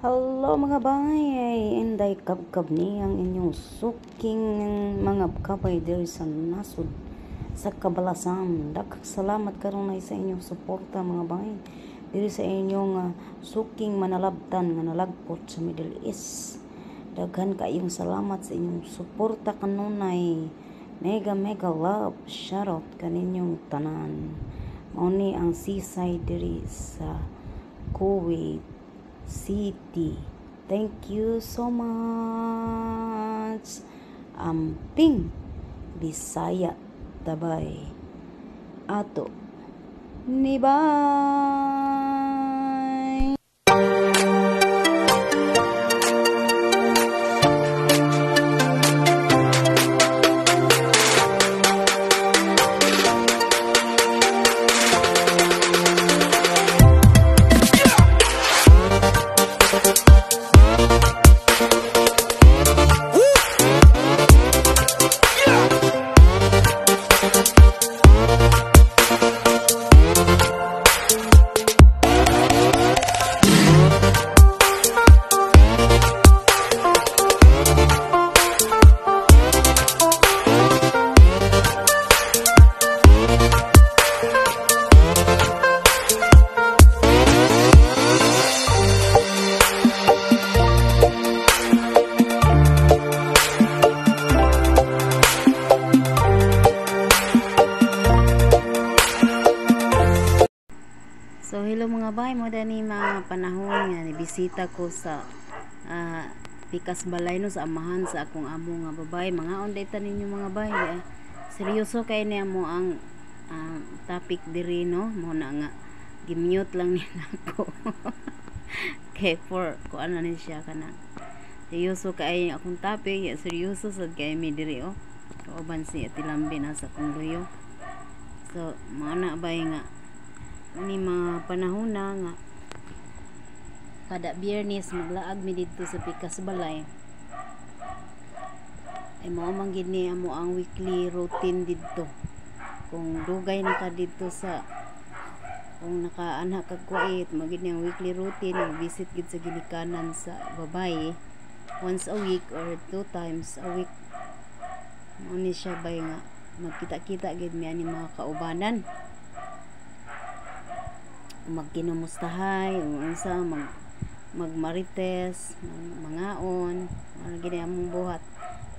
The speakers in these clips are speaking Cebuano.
Hello mga bay, inday kabkab ni ang inyong suking mga kabay diri sa nasod sa Kabalasan. Daghang salamat kanunay sa inyong suporta mga bay diri sa inyong suking manalabtan nga nalagpot sa Middle East. Daghan kaayong salamat sa inyong suporta kanunay. Mega mega love shoutout kaninyong tanan. Mao ni ang seaside diri sa Kuwait City. Thank you so much. Amping Bisaya tabay ato ni bay. So hello mga bay, mo dani mga panahon nga nibisita ko sa Pikas Balay no, sa amahan sa akong amo nga babay. Mga unday ta ninyo mga bay. Seryoso kay niya mo ang topic diri no, mo na nga gi-mute lang ni nako. Kay for kuan na ni siya kana. Seryoso kay akong topic, ya, seryoso sad kay mi diri oh. Kauban si Ate Lambi na sa akong luyo. So mo na bay nga ni mga panahon na nga kada Biyernes maglaag mi didto sa Pikas Balay. Ay mao man gid ni amo ang weekly routine didto. Kung dugay na ka didto sa kung nakaanha kag Kuwait, mao gid ni ang weekly routine, mag-visit gid sa ginikanan sa babaye once a week or 2 times a week. Mao ni siya bay nga magkita-kita gid mi ani mga kaubanan. Magkinumustahay, unsa magmarites, mangaon, ano gini among buhat.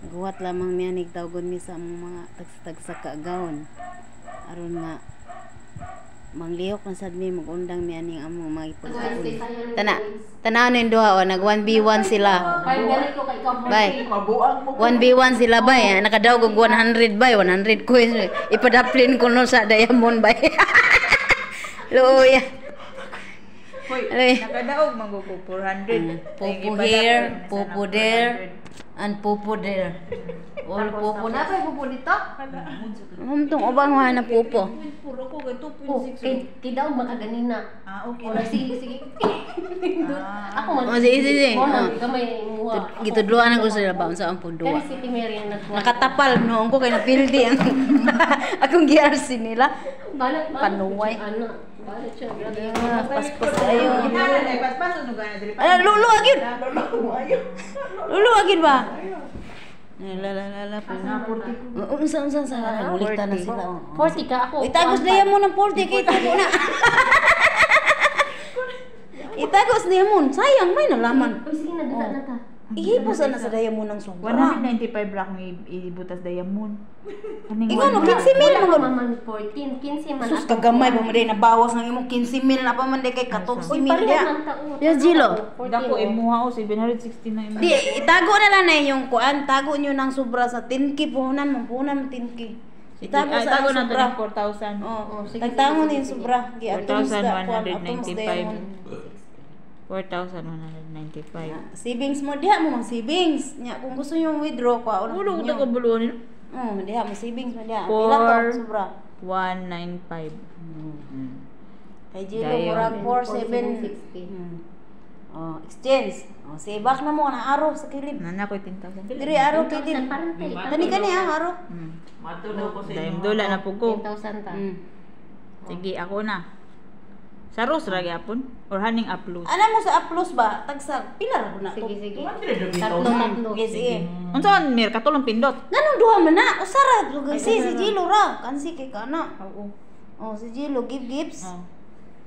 Guhat lamang mi ani tawgon mi sa among mga tagsa-tagsa kaagawon. Aron nga manglihok na sad mi, magundang mi aning among mga ipagkaon. Tana, tanaw ning duha o nag 1v1 sila. Bay. 1v1 sila bay, nakadaog og 100 bay, 100 coins. Ipadaplin ko no sa diamond bay. Luya. Hoy, nakadaog man ko 400. Popo here, popo there, and popo there. All popo na pa popo dito. Humtong ubang wa na popo. Puro ko kay 2.6. Kay daog man ka ganina. Ah, okay. Ora sige sige. Ako man. Oh, sige sige. Gamay imuha. Gitudloan ako sila ba unsa ang pugduwa. Kani si Mary ang nagkuha. Nakatapal noon ko kay napildi ang akong GRC nila. Panuway. Paspas kayo. Lulu agin. Lulu agin ba? La la la la. Unsa unsa sa ulikta na sila. 40 ka ako. Itagos na yamon ang 40 kay tubo na. Itagos na yamon. Sayang may nalaman. Uy sige na dala na ta. Ihipos na sa diamond ang sobra. 195 ra akong ibutas diamond. Ikaw no 15 mil man 14, 15 man. Sus kagamay pa man day nabawas ng imong 15 mil na pa man day kay 14 mil ya. Yes, Jilo. Dako imuha o 769 imo. Di itago na lang na yung kuan, tago nyo ng sobra sa 10K puhunan mo, puhunan mo 10K. Itago sa tago na sobra. 4,000. Oh, tagtangon na yung sobra. Giatom sa kuan, atom sa diamond. 4,195. Savings mo diha mo mang savings. Nya kung gusto niyo withdraw ko ulo ko to kabuluan nino. Diha mo savings mo diha. Pila to sobra? 195. Kay Jilo murag 4760. Oh, exchange. Oh, say back na mo na araw sa kilid. Nana ko 10,000. Diri araw kilid. Kani kani ang araw. Matulo ko sa inyo. Dula na pud ko. 10,000 ta. Sige, ako na. Sa Rose ra gyapon or haning upload. Ana mo sa upload ba? Tagsa pila ra ko na to. Sige, sige. 200 Tatlo, tatlo. Sige, sige. Unsa man mir katulong pindot? Nganong duha man na? Usa ra si si Jilo ra. Kansi kay kana. Oo. Oh, si Jilo give gifts. Oh.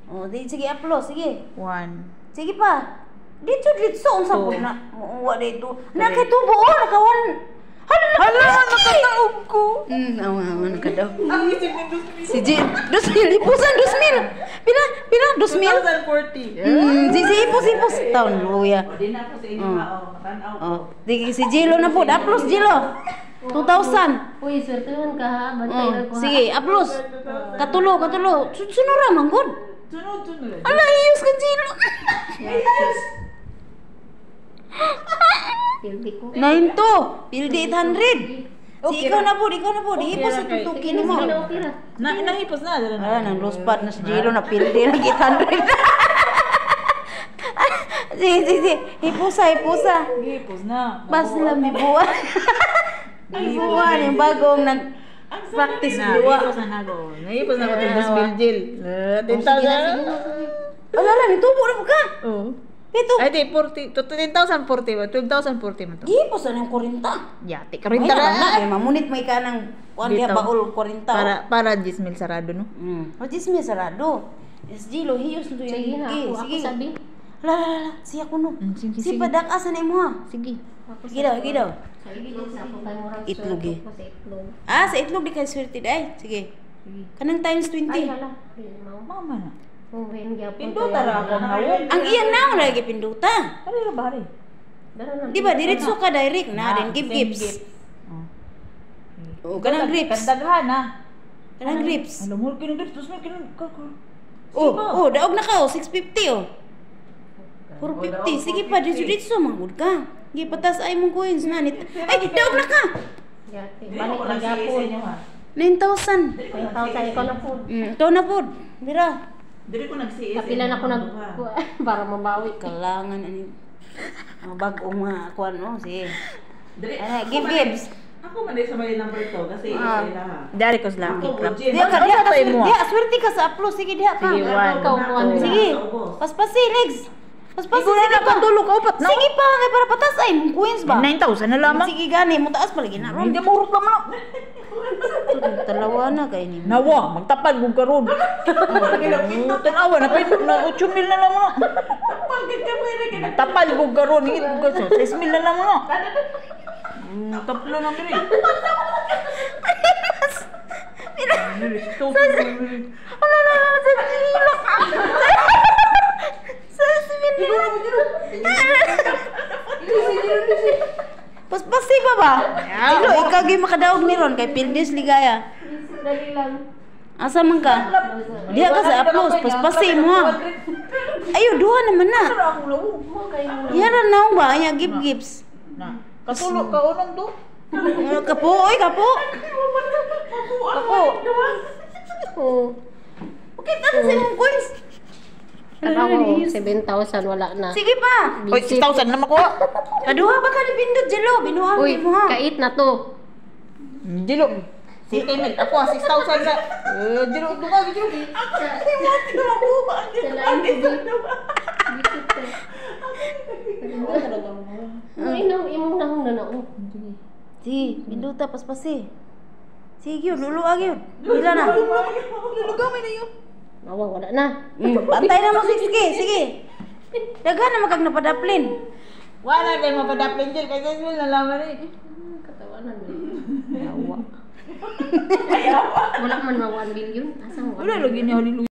Oh, di sige upload, sige. 1. Sige pa. Dito dito unsa Two. po na? Wa dito. Na kay tubo oh, nakawan. Hala, Hala, nakataob ko. Awa awa nakadaw. Ang isip ni 2,000. Si Jil, 2,000, ipusan 2,000. Pila, pila, 2,000. 2040. Si si ipos ipos taon luya. Di na ako sa inyo ha, oh, matanaw. Oh, di si Jilo na po, upload Jilo. 2,000. Uy, swertuhan ka ha. Bantay Oh, na ko ha. sige, upload. Katulo, katulo. Sunod ra man gud. Sunod, sunod. Ala, iyos ka Jilo. Pildi ko. 92, pildi 800. Si Okay ikaw ra. na po, ikaw na po. Di Okay ipos ra sa kay. tutukin Sige mo. na, okay ra. Na nahipos na dala na. Ala, nang lost pad na si Jilo na pildi ng 800. Sige, sige, sige. Hipusa, hipusa. Hipos na. Bas lang, may buwan. May buwan, yung bagong nag practice Na, buwa. hipos na nako. Nahipos na ko itong 2,000 Jill. Oh, sige na, sige 10,000. na, sige. Ala, ala, nitubo na po ka. Oo. Pito. Ay, di, 40. To 10,040 ba? 12,040 man to. Gihipos na ng 40. Yati, Ay, 40 na, ra. kay mamunit may ka ng kuan diha Bitaw. baol 40. Para para 10,000 sarado no. O 10,000 sarado. SG lo hiyos to yung Sige na, ako, ako sabi. La la la, la. Siya kuno. Sige, Si sige. padak asa na imo ha. Sige. Ako Sige daw, sige daw. Sa itlog sa ako kay murag Itlog swerte eh. ko sa itlog. Ah, sa itlog di kay swerte day. Sige. Kanang times Ay, 20. hala. Di mao. Mama na. Oh, ben gyapon. Pinduta ra ako nawong. Ang iyan na lagi pinduta. Hari ra ba hari? Dara na. Di ba diretso ka direct na then give same gifts. Oh. O kanang grips. Kandaghan na. Kanang grips. Alam mo kinong grips, 2,000 kinong Oh, oh, daog na ka oh, 650 oh. 450. Sige pa, diretso diretso manggod ka. Sige, patas ay mong coins na. Nit Ay, daog na ka. Yati. Di Balik ako na nag-CS sa gyapon. inyo ha. 9,000. 9,000 ikaw na po. Ikaw na pod. Bira. Dili ko nag-CS. Kapila na ko nag para mabawi. Kalangan ani. Mga bag-o nga kuan oh, sige. Dili. Ay, give gifts. Ako man sa may number to kasi Ah. ila ha. Dari ko sila Ako, crap. Jin. Diha ka, diha ka, Ano imo? diha, swerte ka sa upload. Sige, diha ka. Sige, one, Ikaw, kuwan two. na. Sige. Sa ubos. Paspasi, legs. Paspasi, Ikaw na sige pa. nakatulog ka upat na. Sige pa, kay para patas ay mong coins ba? 9,000 na lamang. Sige gani, mo taas pa lagi na ron. Hindi mo urot naman. Talawa na kay ni. Nawa, magtapal kung karon. Tanawa na pindot na 8,000 na lamang na. Pagod ka pwede ka na. Tapal kung karon, hingit ko sa 6,000 na lamang na. Taplo na diri. Ano na na sa kilo. Sa mil. Paspasi pa ba? Dilo, ikaw gyud makadaog ni ron kay Pildis ligaya. Dali lang. Asa man ka? Diha ka sa upload, paspasi mo ha. Ayo, duha naman na. Mo kayo. Yara na ba? Anya give gifts. Na. Katulo ka unong do. Ano, Kapo, oy, kapo. Kapo. Oh. Okay, tara sa imong coins. Tanawa, oh, 7,000 wala na. Sige pa. Oy, 6,000 na makuha. Kaduha ba ka ni pindot jelo? Binuha Uy, mo ha. kait na to. Dilo. Si Emil, ako ah, 6,000 na. Eh, dilo, duka, dilo. Sa lain ko Uy, nang imong nahong na na. oh. Sige, pinduta paspasi. Sige, yun, luluag yun. Pila na. Lulugamay na yun. Nawa, wala na. Pantay na mo 6K, sige. Daghan na magkag napadaplin. Wala na mapadaplin dyan, kasi 6,000 na lamang eh. Katawanan mo. Wala man mga 1 billion. Asa mo? Wala lagi ni hallelujah.